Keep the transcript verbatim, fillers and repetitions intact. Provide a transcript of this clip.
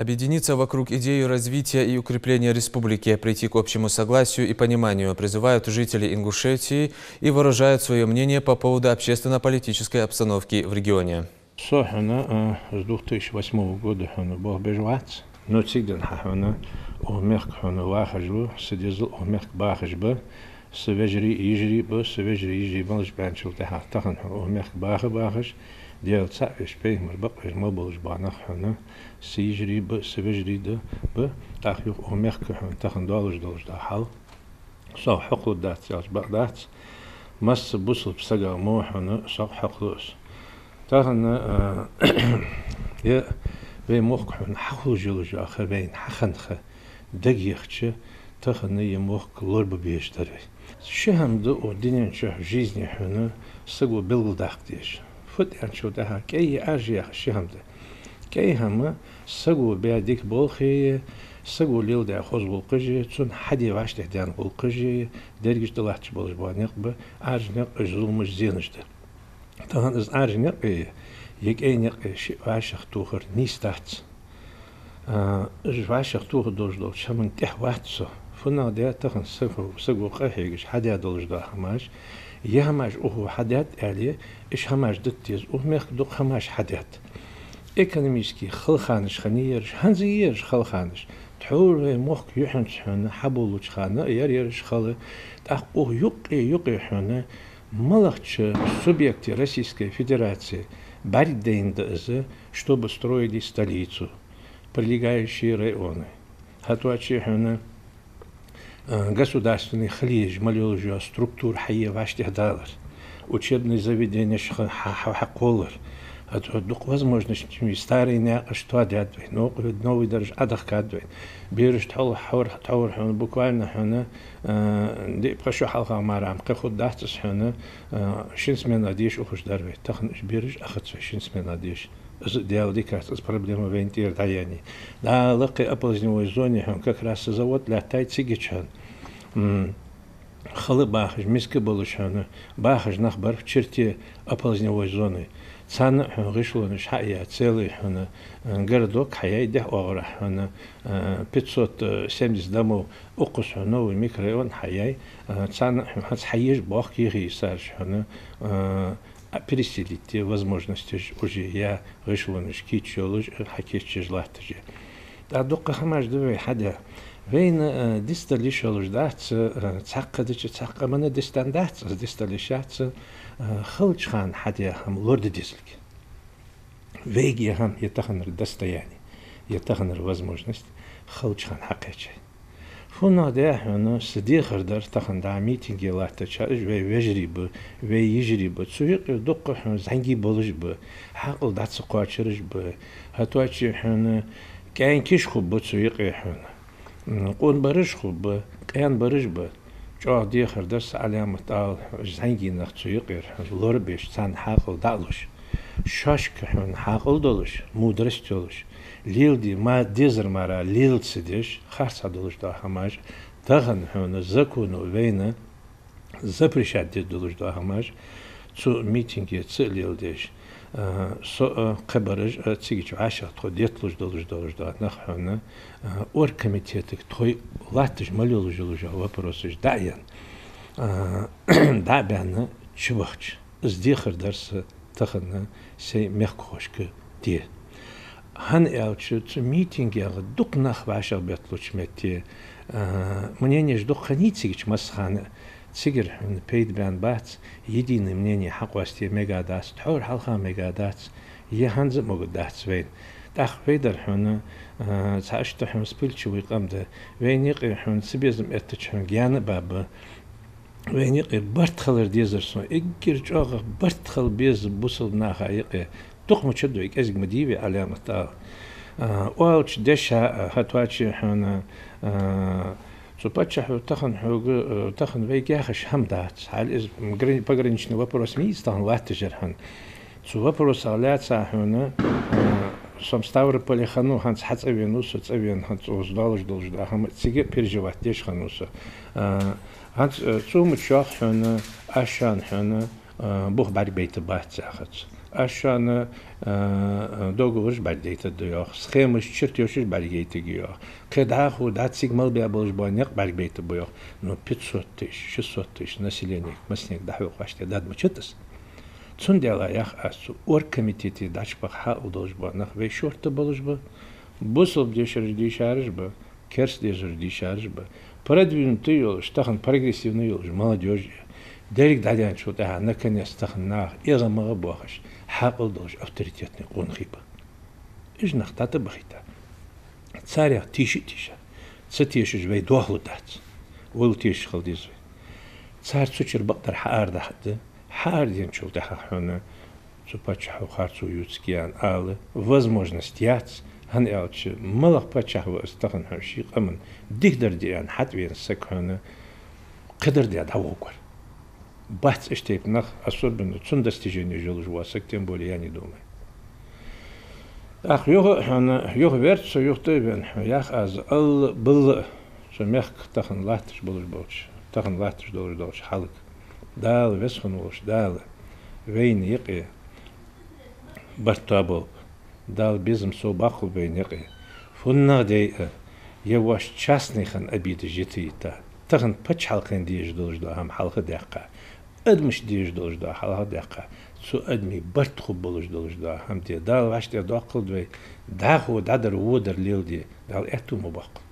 Объединиться вокруг идеи развития и укрепления республики, прийти к общему согласию и пониманию призывают жители Ингушетии и выражают своё мнение по поводу общественно-политической обстановки в регионе. Со хьона, а, с двух тысячи восьмого года хьона болх беш вац, но цига денз хьона укх мехка хьона вахаш ва, са дезал укх мехка бахаш ба, са вежарий, йижарий ба, са вежарий, йижарий малаш баьнначул тӀехьагӀа тахан хьона укх мехка баха бахаш, Даьла цаӀ веш, пайхамар бакъвеш ма болаш ба нах хьона, са йижарий ба, са вежарий да, ба, тӀаккха юха укх мехка хьона тахан долаш долаш да хьал. Сох хьокхалургдац аьлча бакъ дац. Масса бусалба сага мо хьона сох хьокхалу аз. Тахан, а, е вай мохк хьона хьахулаш йолаш йола ха, вайна хьахинна ха дагайехача, тахан е мохк лорабе безаш дар вай. Ши хӀама да укх дунен чу жизни хьона саго белгалдаккха дезаш. Фу да аьнначул тӀехьагӀа кӀай е Ӏаьржа яха ши хӀама да. КӀай хӀама саго баь дика болхи, саго леладаь хоза гӀулакхаши, цунна хьаде вӀаштӀехьдаьнна гӀулакхаши, дерригаш тӀалатташ болаш бола никъ ба, Ӏаьржа никъ уж зуламаш, зенаш да. Тахан из Ӏаьржа никъи е кӀай никъи шиъ вӀашагӀтохар нийса дац. А, уж вӀашагӀтоха долаш долча хӀаман тӀехьа вац со. ФуннагӀа де тахан саго, саго къахьегаш хьадаь долаш дола хӀамаш, е хӀамаш укхо хьадаьд аьле, уж хӀамаш дита деза, укх мехка дукха хӀамаш хьадаьд. Экономически хала ханаш хиннай ераш, хӀанз а я ераш хала ханаш. Тхьовра вай мохк юхьанца хьона хьабоалача хана а яр ераш хала. ТӀаккха укх юкъе, юкъе хьона малагӀча субъекте Российской Федерации бӀаргадайна да из, чтобы строили столицу, прилегающие районы. ХӀаьта а чу хьона, а, государственни хила езаш мел йолаш йола структура хьае вӀаштӀехьадалар, учебни заведенеш хьа-, хьа-, хьа-, хьакхоллар. ХӀаьта а дукха возможносташ, старый наькъаш тоадаьд вай, но-, новый дараш Ӏодахкад вай. Бераш тхьовра, тхьовра, тхьовра хьона буквально хьона, а, диъ-пхи шу хьалха мара ам кхы хургдац из хьона, а, шин смена деша ухаш дар вай. Тахан уж бераш ахац вай шин смена деша. Из а Даьла дикаца, из проблема вайна тӀера дӀаяьннай. ДӀа лакхе оползневой зоне хьона как раз са завод лаьттай, цигача хьона, м, хала бахаш, миска болаш хьона бахаш нах бар в черте оползневой зоны. Царна а хьона гӀишлонаш хьаяь, целый хьона, м, городок хьаяьй дехьа оагӀорахьа хьона, м, пятьсот семьдесят домов, укхаза хьона новый микрорайон хьаяьй, м, царна а хьона хӀанз хьаеш боахк ехи сараш хьона, м, а переселить де возможносташ уже я, гӀишлонаш кийча йолаш, хьакийчъеш латташ я. ТӀаккха дукха хӀамаш да вай хьадаь. Вайна, э, дицдала йиш йолаш дац, э, цхьаккха дича цхьаккха мана дицдан дац, из дицдала йиш яц, э, халача хана хьадаь хӀама лораде дезалга. Вайга е хӀама, е таханара достояние, е таханара возможность халача хана хьакхаьчай. ФуннагӀа де хьона са дехар дар тахан дӀа митинге латтача, уж вай вежарий ба, вай йижарий ба. Цу юкъера дукха хьона зӀамига болаш ба, хьаькъал дӀа ца кхоачараш ба. ХӀаьта а чу хьона кӀаьнкаш хургба цу юкъе хьона. М, къонабараш хургба, къаьнабараш ба. ЧӀоагӀа дехар дар са Ӏаламат ала, уж зӀамига нах цу юкъера хьона лорабеш, царна хьаькъал дӀа а луш. Шоашка хьона хьаькъал долаш, мудрость йолаш, леладе ма-, дезар мара лела ца деш, харцахьа долаш дола хӀамаш, тахан хьона законо вайна запрещать де долаш дола хӀамаш, цу митинге ца а леладеш, а, со а, кхыбараш а, цигача вӀашагӀтохаргдетталуш долаш, долаш дола нах хьона, а, оргкомитетага тхоай латташ мел йолаш йола вопросаш дӀа а енна, а, дӀа а баьнна чубахача. Из дехар дар са тахан сай мехкахошка де. ХӀана аьлча, цу митингах дукха нах вӀашагӀбетталуча метте, а, мненеш дукха хиннай цигача массахана. Цигара хьона пайда баьнна бац, единое мнение хьакъоастаде мегаргдац, тхьовра хьалха мегаргдац, е хӀанз а могаргдац вайна. ТӀаккха вай дар хьона, а, цхьа иштта хьона вспыльчивый къам да. Вайна юкъе хьона цу безам эттача хьона гаьна а ба ба. Вайна юкъе барт хилар дезар сона. Эггара чӀоагӀа барт хила беза бусалба наха юкъе. Дукха ма чудой, кӀезига ма дий вай, Ӏаламат ала. А, оалача деша, а, хӀаьта а чу хьона, а, цу паччахьо тахан хьога, а, тахан вайга яхаш хӀама дац. Хьал из грани-, пограничный вопрос ма йий из тахан латташ яр хьона. Цу вопросах лаьца хьона, а, со-м Ставрополе хиннав, хӀанз хьа цӀавенав со, цӀавена хӀанз цӀогӀаз долаш долаш да, хӀама цига переживать деш хиннав со. А, хӀанз, а, цу ма чох хьона, аз шоана хьона, а, бух бӀаргабайта бац яхац. Аз шоана, а, договораш бӀаргадайтаргда йоах, схемаш, чертёжаш бӀаргадайтаргья йоах, кхы дӀахо дӀа цига мел баь болаш бола никъ бӀаргабайтаргба йоах. Ну, пятьсот тысяч, шестьсот тысяч населенега массанега дӀахьокха вӀаштӀехьдаргда ма дац из. Цудухьа ях аз, цу оргкомитете дӀачубаха хьаькъал долаш бола нах вай шортта болаш ба. Бусалба дешараш дийшараш ба, керста дешараш дийшараш ба. Продвинутый йолаш, тахан прогрессивный йолаш молодёжь я. Деррига дӀадаьнначул тӀехьагӀа, наконец, тахан наха эгӀа-магӀа боахаш, хьаькъал долаш, авторитетный къонахий ба. Уж нах дӀатӀабахийта, царех тийша а тийша, ца тешаш вай дохалургдац. Валла тешаш хила деза вай. Цар цу чура бакъдар хьаарадаьхаргда, хьаарадаьнначул тӀехьагӀа хьона цу паччахьо харцо ювцаргья аьнна ала возможность яц, хӀана аьлча малагӀа паччахь ва из тахан хьона ший къаман дикадар де аьнна хьатӀавена саг хьона кхыдар де дӀавоагӀар. Бац иштта тайпа нах, особенно цун достиженеш йолаш вола саг, тем более я не думаю. ТӀаккха юха хьона, юха верца, юха тӀавена хьона, ях аз, алла-балла а цу мехка тахан латташ болаш болча, тахан латташ долаш долча хьалага. Дала, Веза хинна волча Дала вайна юкъе барт тоаболба. Дала безам совбаккхалба вайна юкъе. ФуннагӀа дий а, е воаш частный хинна обидаш йита а йита, тахан паччахьалкхен дезаш долаш дола хӀама хьалха а даьккха, адамашта дезаш долаш дола хьалха а даьккха, цу адамий барт хургболаш долаш дола хӀама де. Дала вӀаштӀехьадоаккхалда вай, дӀахо дӀадар, водар леладе Дала аьттув ма боаккхалба.